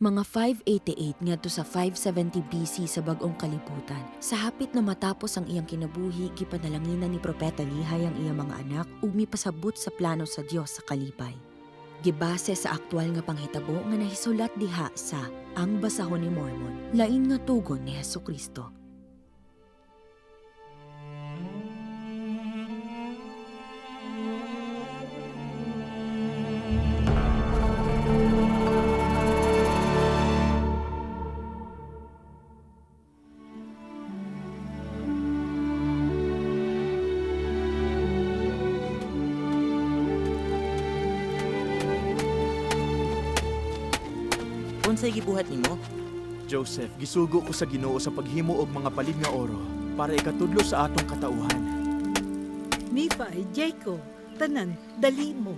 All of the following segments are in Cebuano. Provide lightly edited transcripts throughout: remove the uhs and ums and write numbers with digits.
Mga 588 ngadto sa 570 BC sa bag-ong kalibutan. Sa hapit na matapos ang iyang kinabuhi, gipanalanginan ni Propeta Lihay ang iyang mga anak ug mipasabot sa plano sa Dios sa kalipay. Gibase sa aktual nga panghitabo nga nahisulat diha sa Ang Basahon ni Mormon, lain nga tugon ni Hesukristo. Unsay gibuhat nimo? Joseph, gisugo ko sa Ginoo sa paghimo og mga palid nga oro para ikatudlo sa atong katauhan. Nephi, Jacob, tanan, dali mo.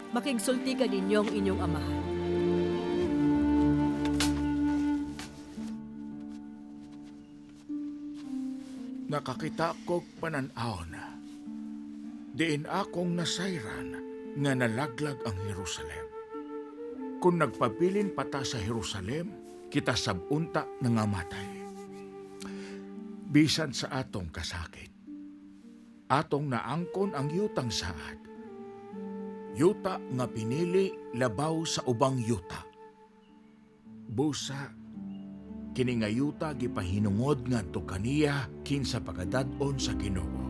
Makigsulti ka ninyong inyong amahan. Nakakita kog panan-awon. Diin akong nasayran nga nalaglag ang Jerusalem. Kung nagpabilin pata sa Jerusalem, kita sabunta nangamatay. Bisan sa atong kasakit. Atong naangkon ang yutang saad. Yuta nga pinili labaw sa ubang yuta. Busa, kini nga yuta gipahinungod ngadto kaniya kinsa pagadat-on sa Ginoo.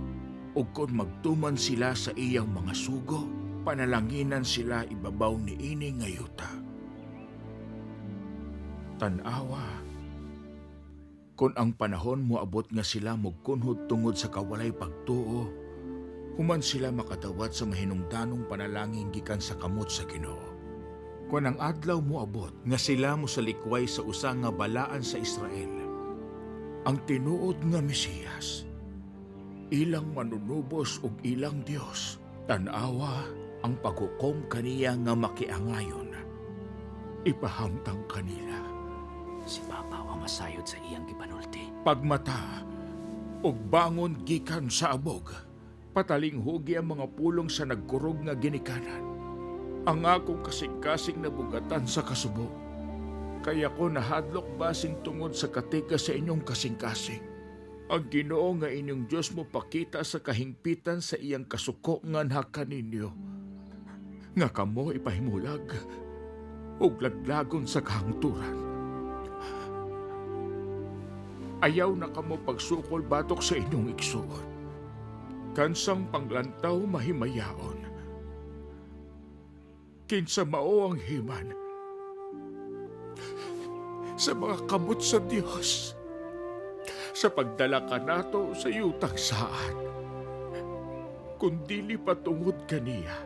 Ug kon magtuman sila sa iyang mga sugo, panalanginan sila ibabaw niini nga yuta. Tan-awa, kon ang panahon moabot nga sila mogkunhod tungod sa kawalay pagtuo, human sila makadawat sa mahinungdanong panalangin gikan sa kamot sa Ginoo. Kon ang adlaw moabot nga sila mosalikway sa usa nga balaan sa Israel, ang tinuod nga Mesiyas, ilang manunubos ug ilang Dios, tan-awa ang paghukom kaniya nga makiangayon. Ipahamtang kanila. Si Papa wa masayod sa iyang gipanulti. Pagmata ug bangon gikan sa abog, patalinghugi ang mga pulong sa nagkurog nga ginikanan. Ang akong kasing-kasing nabugatan sa kasubo. Kaya ko nahadlok basing tungod sa katika sa inyong kasing-kasing. Ang Ginoo nga inyong Dios mo pakita sa kahingpitan sa iyang kasuko nga kaninyo. Nga kamo ipahimulag ug laglagon sa kahangturan. Ayaw na kamo pagsukol batok sa inyong igsuon. Kansang panglantaw mahimayaon. Kinsa mao ang himan sa mga kamot sa Dios sa pagdala kanato sa yutang saan. Kung dili patungod kaniya,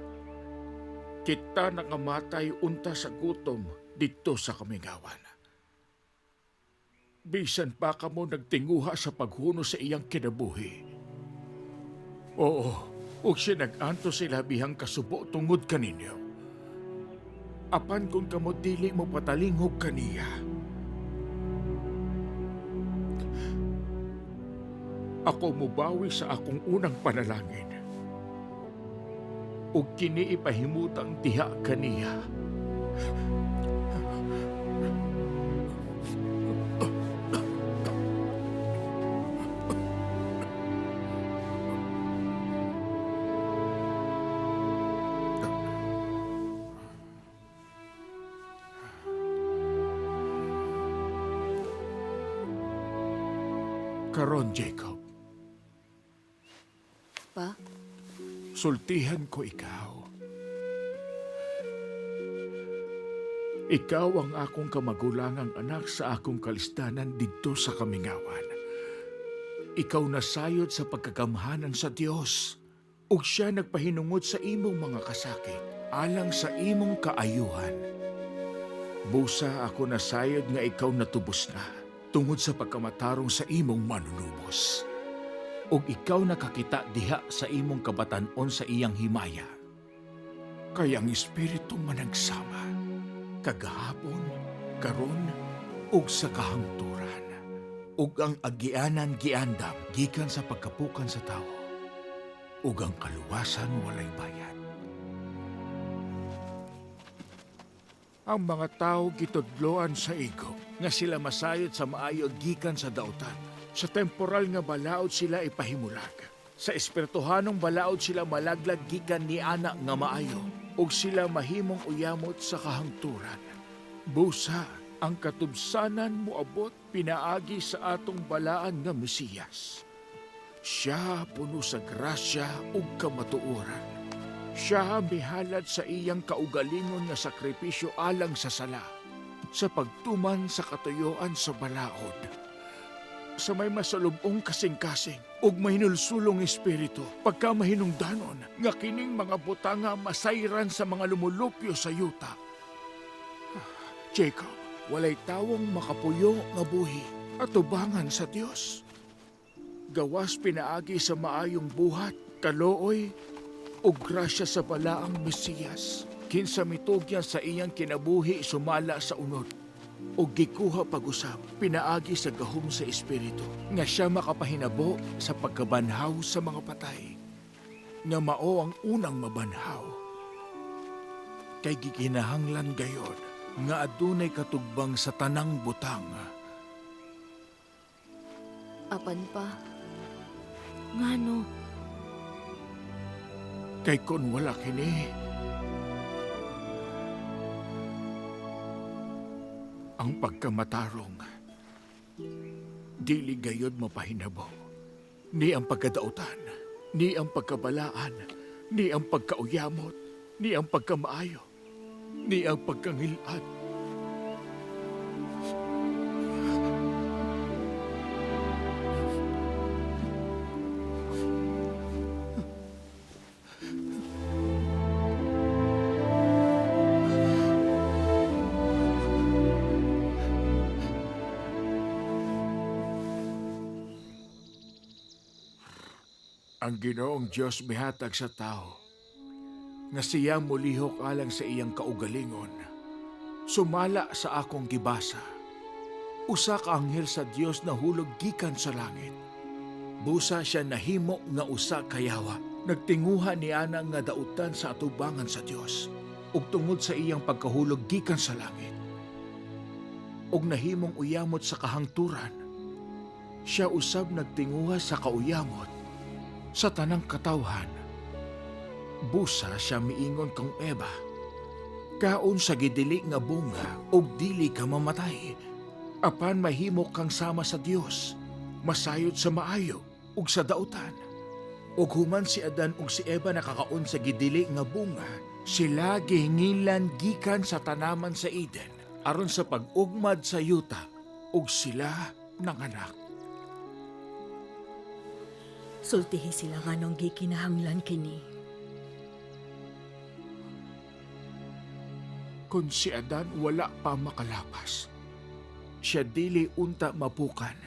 kita nangamatay unta sa gutom didto sa kamingawan. Bisan pa kamo nagtinguha sa paghuno sa iyang kinabuhi. Oo, ug siya nag-anto sa bihang kasubo tungod kaninyo. Apan kung kamo dili mo patalinghog kaniya, ako mubawi sa akong unang panalangin. Ug kini ipahimutang diha kaniya. Karon, Jacob, Pa, sultihan ko ikaw. Ikaw ang akong kamagulangang anak sa akong kalistanan didto sa kamingawan. Ikaw nasayod sa pagkagamhanan sa Dios. Ug siya nagpahinungod sa imong mga kasakit alang sa imong kaayuhan. Busa ako nasayod nga ikaw natubos na tungod sa pagkamatarong sa imong manunubos. Ug ikaw nakakita diha sa imong kabatan-on sa iyang himaya. Kay ang espiritu managsama, kagahapon, karon, ug sa kahangturan. Ug ang agianan giandam gikan sa pagkapukan sa tawo. Ug ang kaluwasan walay bayad. Ang mga tao gitudloan sa igo nga sila masayod sa maayo gikan sa dautan. Sa temporal nga balaod sila ipahimulag. Sa espirituhanong balaod sila malaglag gikan ni ana nga maayo ug sila mahimong uyamot sa kahangturan. Busa ang katubsanan moabot pinaagi sa atong balaan nga Mesiyas. Siya puno sa grasya ug kamatuoran. Siya mihalad sa iyang kaugalingon nga sakripisyo alang sa sala, sa pagtuman sa katuyoan sa balaod. Sa may masalubong kasing-kasing ug mahinulsulong espiritu, pagka mahinungdanon nga kining mga butanga masayran sa mga lumulupyo sa yuta. Jacob, walay tawong makapuyo nga buhi at tubangan sa Dios. Gawas pinaagi sa maayong buhat, kalooy, ug grasya sa balaang Mesiyas. Kinsa mitugyan sa iyang kinabuhi sumala sa unod ug gikuha pag-usab pinaagi sa gahom sa espiritu nga siya makapahinabo sa pagkabanhaw sa mga patay nga mao ang unang mabanhaw kay gikinahanglan gayod nga adunay katugbang sa tanang butang. Apan pa. Ngano? Kay kon wala kini, ang pagkamatarong dili gayod mapahinabo, ni ang pagkadautan, ni ang pagkabalaan, ni ang pagkauyamot, ni ang pagkamaayo, ni ang pagkangilad. Ang Ginoong Dios mihatag sa tao nga siya molihok alang sa iyang kaugalingon. Sumala sa akong gibasa. Usa ka anghel sa Dios nahulog gikan sa langit. Busa siya nahimo nga usa ka yawa. Nagtinguha ni ana nga dautan sa atubangan sa Dios ug tungod sa iyang pagkahulog gikan sa langit ug nahimong uyamot sa kahangturan. Siya usab nagtinguha sa kauyamot sa tanang katawhan. Busa siya miingon kang Eva. Kaon sa gidili nga bunga ug dili ka mamatay. Apan mahimo kang sama sa Dios, masayod sa maayo ug sa dautan. Ug human si Adan ug si Eva nakakaon sa gidili nga bunga, sila gihingilan gikan sa tanaman sa Eden aron sa pag-ugmad sa yuta ug sila nanganak. Sultihi sila nganong gikinahanglan kini. Kung si Adan wala pa makalapas, siya dili unta mapukan.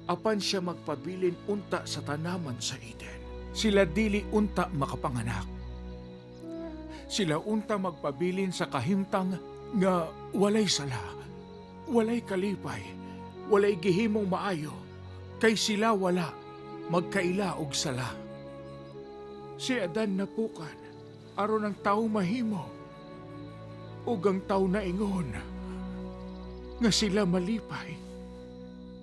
Apan siya magpabilin unta sa tanaman sa Eden. Sila dili unta makapanganak. Sila unta magpabilin sa kahimtang nga walay sala, walay kalipay, walay gihimong maayo, kay sila wala, magkaila og sala. Si Adan napukan, aron ang tao mahimo ug ang tao naingon nga sila malipay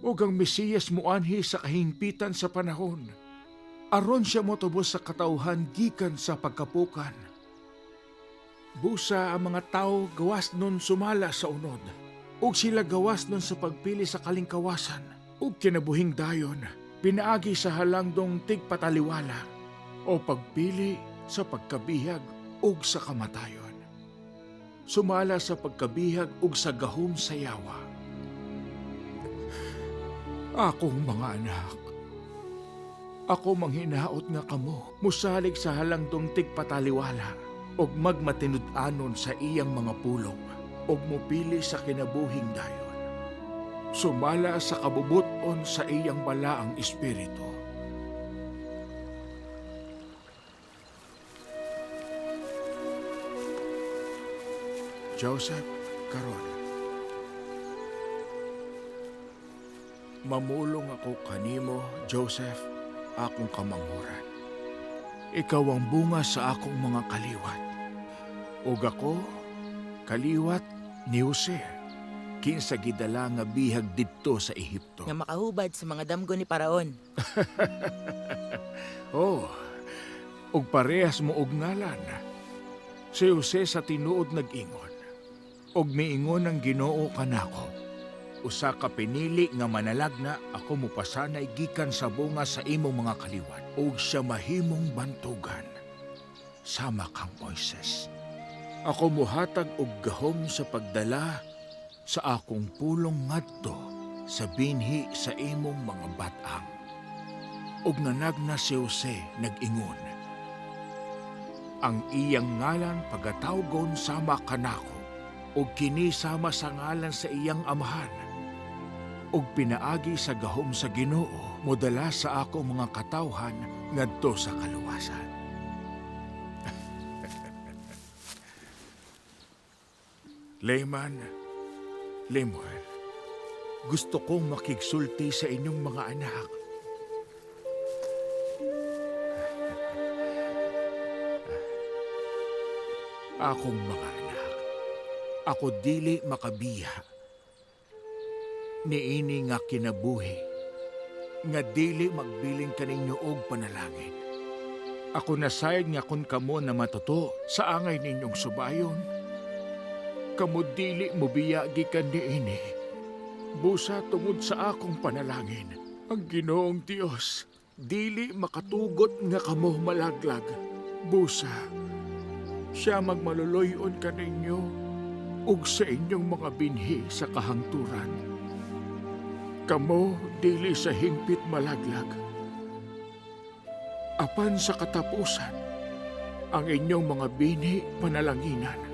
ug ang Mesiyas moanhi sa kahingpitan sa panahon aron siya motubos sa katawhan gikan sa pagkapukan. Busa ang mga tao gawas nun sumala sa unod ug sila gawas nun sa pagpili sa kalingkawasan ug kinabuhing dayon pinaagi sa halangdong tigpataliwala o pagpili sa pagkabihag ug sa kamatayon sumala sa pagkabihag ug sa gahom sa yawa. Akong mga anak, ako manghinaot nga kamo, musalig sa halangdong tigpataliwala, ug magmatinud-anon sa iyang mga pulong, ug mupili sa kinabuhing dayon. Sumala sa kabubuton sa iyang balaang espiritu. Joseph, karon. Mamulong ako kanimo, Joseph, akong kamanghuran. Ikaw ang bunga sa akong mga kaliwat. Ug ako, Kaliwat ni Jose, kinsa gidala nga bihag didto sa Ehipto. Nga makahubad sa mga damgo ni Paraon. Oh, ug parehas mo og ngalan. Si Jose sa tinuod nag-ingon. Ug miingon ang Ginoo kanako. Usa ka pinili nga manalagna ako mopasanay gikan sa bunga sa imong mga kaliwat ug siya mahimong bantugan sama kang Moises. Ako muhatag og gahom sa pagdala sa akong pulong ngadto sa binhi sa imong mga bat-ang. Ug nanagna si Jose nag-ingon. Ang iyang ngalan pagatawgon sama kanako, ug kini sama sa ngalan sa iyang amahan. Ug pinaagi sa gahom sa Ginoo modala sa ako mga katawhan ngadto sa kaluwasan. Layman, Lemuel, gusto kong makigsulti sa inyong mga anak. Akong mga anak, ako dili makabiya. Niini nga kinabuhi, nga dili magbiling kaninyo og panalangin. Ako nasayod nga kun kamo na matuto sa angay ninyong subayon. Kamo dili mobiya gikan niini. Busa tungod sa akong panalangin, ang Ginoong Dios dili makatugot nga kamo malaglag. Busa, siya magmaluloy-on kaninyo ug sa inyong mga binhi sa kahangturan. Kamo dili sa hingpit malaglag. Apan sa katapusan, ang inyong mga binhi panalanginan.